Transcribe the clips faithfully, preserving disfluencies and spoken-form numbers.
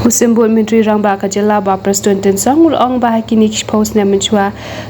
U Symbud Myntri Rangbah ka jylla Bah Prestone Tynsong u la ong ba ha kine ki shiphew snem mynshuwa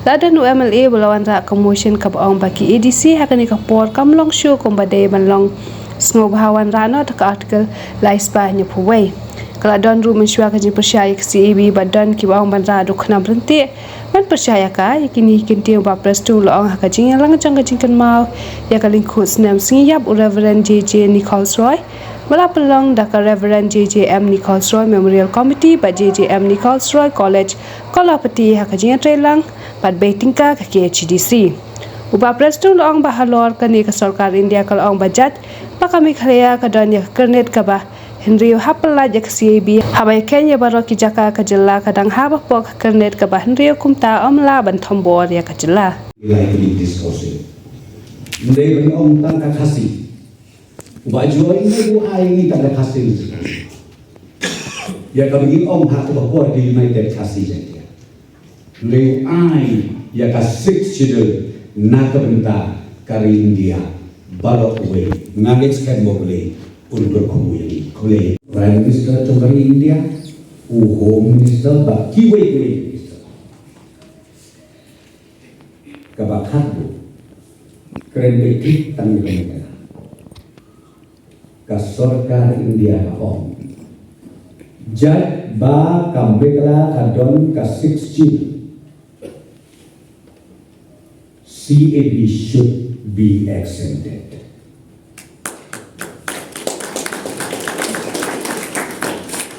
la don u M L A ba la wanrah ka motion kaba ong ba ki A D C ha kane ka por kam long shuh kumba dei ban long. Sngewbha wanrah noh da ka Article lai spah hynñiewphew wei. Ka la don ruh mynshuwa ka jingpyrshah ïa ka C A B bad don kiba ong ban rah da u khnam ryntih ban pyrshah ïa ka. Ïa kine ki kyntien u Bah Prestone u la ong ha ka jingïalang jong ka jingkynmaw ïa ka lyngkhuh snem sngi ïap u Reverend J J Nichols Roy ba la pynlong da ka Reverend J J M Nichols Roy Memorial Committee bad J J M Nichols Roy College, Kawlapati ha ka jingïatreilang bad bei tyngka ka K H A D C. U Bah Prestone u la ong ba halor kane ka sorkar India ka la ong ba jait ba ka Meghalaya ka don ïa ka kyrnit kaba hynriew hap pyllait ïa ka C A B haba ïakheiñ ïa baroh ki jaka ka jylla ka dang hap hapoh ka kyrnit kaba hynriew kumta ym lah ban thombor ïa ka jylla. Like this council. Ndei ban ong tang ka Khasi. Ba joi ne u ai ni tang ka Khasi. Ïa ka bagi ong ha ka ba por ka United Khasi Jaintia. Lei ai ïa ka Sixth Schedule na ka bynta ka ri India baroh kawei. Nga ngeit skhem ba U Blei un kyrkhu ïa ngi. Khublei. Prime Minister jong ka ri India, u Home Minister bad kiwei kiwei minister. Kaba khatduh, kren beit tang ïa ka Meghalaya. Ka sorkar India ka ong jait ba ka Meghalaya ka don ka Sixth Schedule, C A B should be exempted.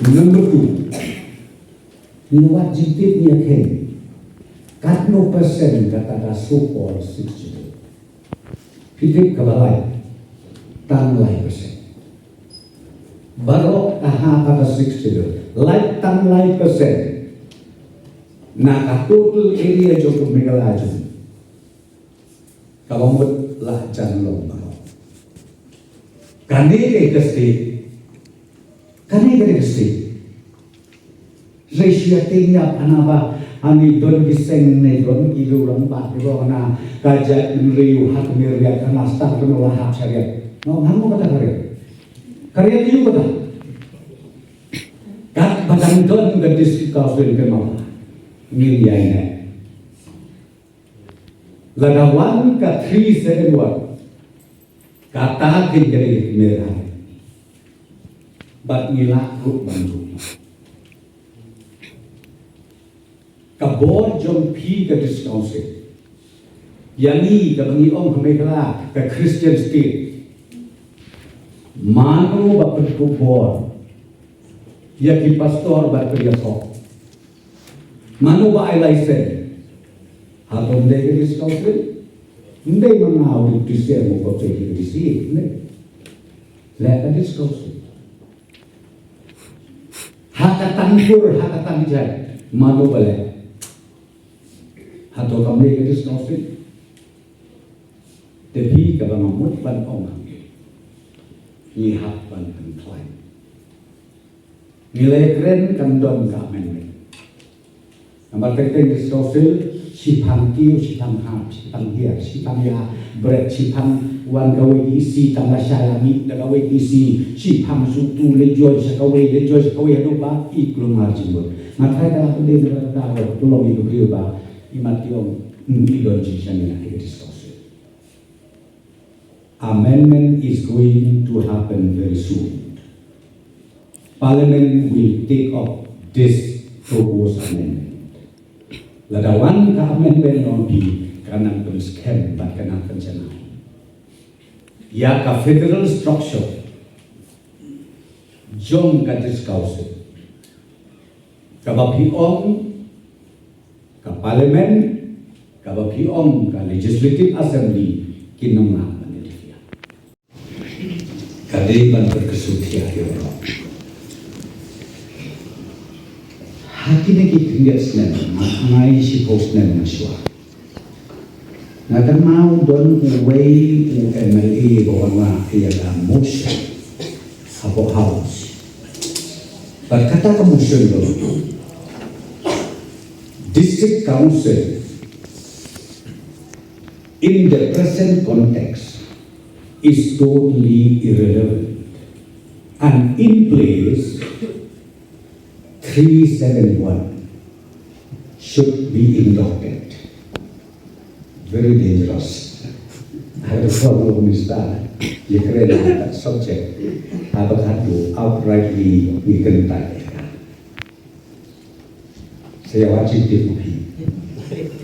Number two, ngi wat jingtip ngi ïakheiñ katno percent kata ka so-called Sixth Schedule. Phi tip kaba lai? Tang lai percent. Baroh ka ha kata Sixth Schedule, lai tang lai percent na ka total area jong ka Meghalaya jong ngi. Kaba mut la jan long baroh. Kane ka state, kane ka state. Hynrei shu ïa tieng ïa, hana ba, ani don ki seng ne don ki riew rangbah ki ong hana ka jaitbynriew ha ka Meriat, hana stad ban ong la hap sha Riat. Nga ong hangne kata ka Riat. Ka Riat aïu kata? Katba dang don ka District Council ka Mawlai. Ngin ïai neh. Lada wan ka three seven one, kata kein ka dei ka kmie. Bad ngi lah ruh ban ruh. Ka bor jong phi ka District Council, ïa ngi kaba ngi ong ha Meghalaya ka Christian State. Mano ba pynkup bor ïa ki pastor bad pynïasoh? Mano ba ai license? Hato ym dei ka District Council? Ym dei ma nga u Deputy C M u ba pei ka D C, ym dei. Leh ka District Council. Ha ka tang kur, ha ka tang jait, mano ba leh? Hato kam dei ka District Council? Te phi, kaba nga mut ban ong hangne, ngi hap ban pynkhlaiñ. Ngi la ïakren kan don ka amendment. Namar teng teng District Council, shiphang kiew, shiphang hap, shiphang hiar, shiphang ïa bret, shiphang wan kawei ka E C tang lashai la mih da kawei ka E C, shiphang shu tu leit join sha kawei, leit join sha kawei haduh ba i kulmar jingmut. Nga tharai ka la pyndem na ka bynta ka long ïa ka briew ba i mat i ong, mm, i don jingshaniah ïa ka District Council. Amendment is going to happen very soon. Parliament will take up this proposed amendment. Lada wan ka amendment long phi, kan nang pynskhem bad kan nang pynjanai ïa ka federal structure jong ka District Council. Kaba phi ong ka Parliament, kaba phi ong ka Legislative Assembly, kin ym lah ban interfere. Ka dei ban pyrkhat shuh ïa ki baroh. Ha kine ki khyndiat snem, ma nga i shiphew snem mynshuwa. Nga kynmaw don uwei u M L A ba wanrah ïa ka motion hapoh House. Bad kata ka motion ka long, District Council in the present context is totally irrelevant and in place three seven one should be inducted. Very dangerous. I have a problem, Minister. Ïa kren ha that subject. Haba katu outrightly ngi kyntait. Sa ïa wat shu tip u phi.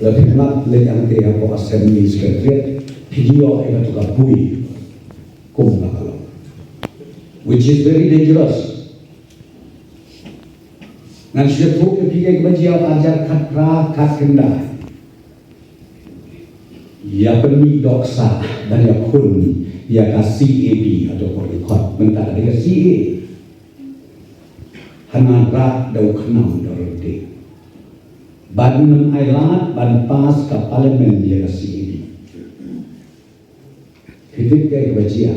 La phi map leit hangtei hapoh Assembly Secretariat, phi ïoh ïa katu ka bui kum la ka long. Which is very dangerous. Ngan shu ïathuh ïa phi ïa kaba jia ha ka arhajar khatphra khatkhyndai. Ïa pynmih dohkha ban ïakhun ïa ka C A B hato ka record mynta ka dei ka C A A. Hana rat da u khnam da u ryntih. Ban ym ailad ban pass ka Parliament ïa ka C A B. Phi tip kaei kaba jia?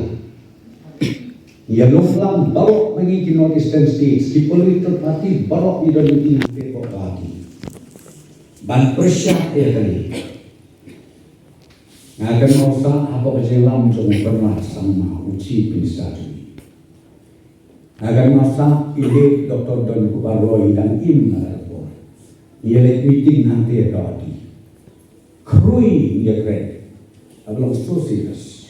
Ïa lum lang baroh ma ngi ki North Eastern States, ki political party baroh ngi don meeting hangtei hapoh Guwahati. Ban pyrshah ïa kane. Nga kynmaw sah hapoh ka jingïalam jong u Conrad Sangma, u Chief Minister jong ngi. Nga kynmaw sah i late Doctor Don Kupar Roy dang im ha kata ka por. Ngi ïa leit meeting hangtei ha Guwahati. Khrui ngi ïakren. Haba long so serious.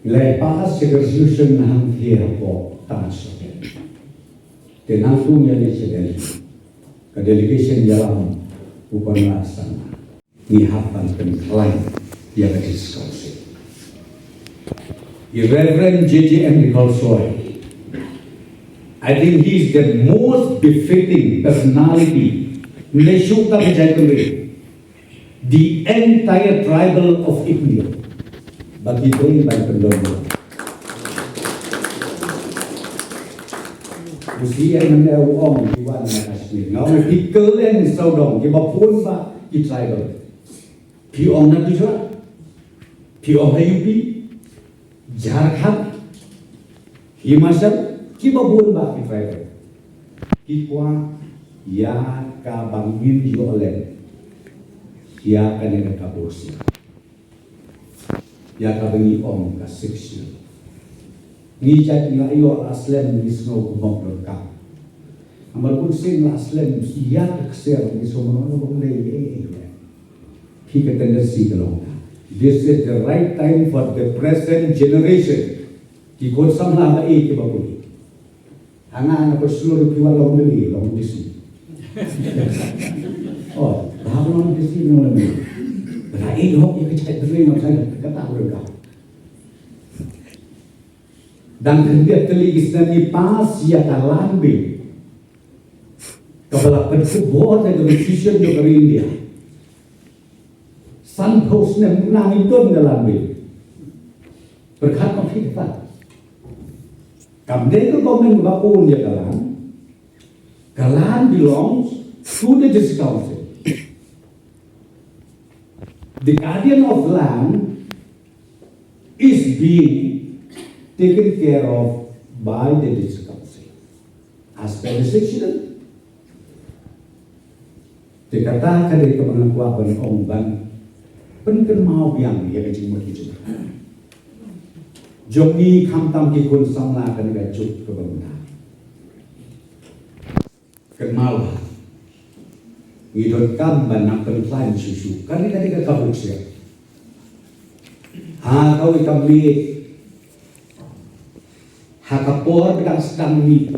Ngi la pass ïa ka resolution hangtei hapoh Taj Hotel. Te nangta ngi ïa leit sha Delhi. Ka delegation ïalam u Conrad Sangma. Ngi hap ban pynkhlaiñ ïa ka District Council. I Reverend J J M Nichols Roy, I think he is the most befitting personality. Ne shu ka jaitbynriew, the entire tribal of India. Ba ki dei ban pyndon. U C M ne u ong ki wan na Kashmir. Nga ong phi kylliang sawdong kiba bun ba ki tribal. Phi ong na Gujarat, phi ong ha U P, Jharkhand, Himachal, kiba bun ba ki tribal. Ki kwah ïa kaba ngin ïoh lem ïa kane ka kabus. Ïa kaba ngi ong ka Sixth Schedule. Ngi jait ngi la ïoh la slem ngi sngew ka mok donkam. Namar bun sien la slem ïa ka ksiar ngi sngew mano mano bym dei ei ei ei. Phi ka tendency ka long. This is the right time for the present generation. Ki khun samla ba ei kiba bun. Hanga nga pyrshah ruh phi wan long M L A, long D C. Oh, ba hap long D C, long M L A. Ba la ïoh ïa ka jaitbynriew ma ka kata ka ruh ka. Dang khyndiat tylli ki snem ngi pass ïa ka Land Bill. Kaba la pynkhubor da ka Constitution jong ka ri India. Sanphew snem ngi don ka Land Bill. Pyrkhat ma phi kata. Kam dei ka government ba own ïa ka land. Ka land belongs to the District Council. The guardian of land is being taken care of by the District Council as per the Sixth Schedule. Te kata ka dei kaba nga kwah ban ong ban pynkynmaw biang ïa ka jingmut ka jingpyrkhat jong ngi khamtam ki khun samla kane ka juk kaba mynta. Kynmaw ba ngi donkam ban nang pynkhlaiñ shuh shuh. Kane ka dei ka kabu ksiar. Ha kawei ka miet, ha ka por ba dang sdang miet,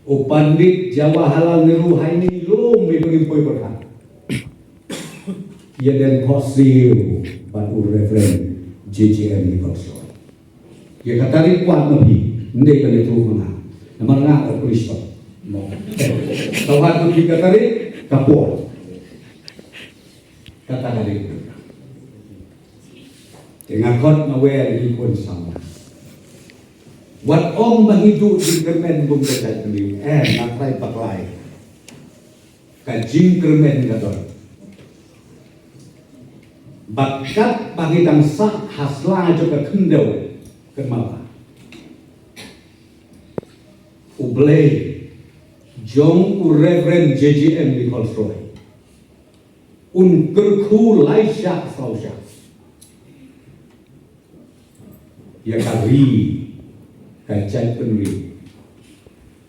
u Pandit Jawaharlal Nehru ha ine i lum ba ngi poi pyrkhat. Ïa dang khohsiew bad u Reverend J J M Nichols Roy. Ïa ka tarik kwah ma phi, ym dei ban ïathuh ma nga. Namar nga ka police ba. Mo. Ka kwah ma phi ka tarik, ka por. Kata ka dei. Te nga khot nga wer ïa ki khun samla. Wat ong ba ngi duh jingkyrmen kum ka jaitbynriew. Eh, nga trai bakla ïa ka jingkyrmen ka don. Bad katba ngi dang sah ha sla jong ka khyndew, kynmaw ba U Blei jong u Reverend J J M Nichols Roy un kyrkhu lai shah saw shah ïa ka ri, ka jaitbynriew,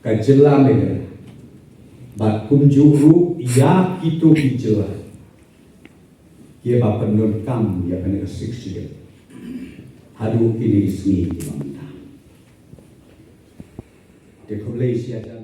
ka jylla Meghalaya, bad kumjuh ruh ïa kito ki jylla kiba pyndonkam ïa kane ka Sixth Schedule haduh kine ki sngi kiba mynta. Te khublei shihajar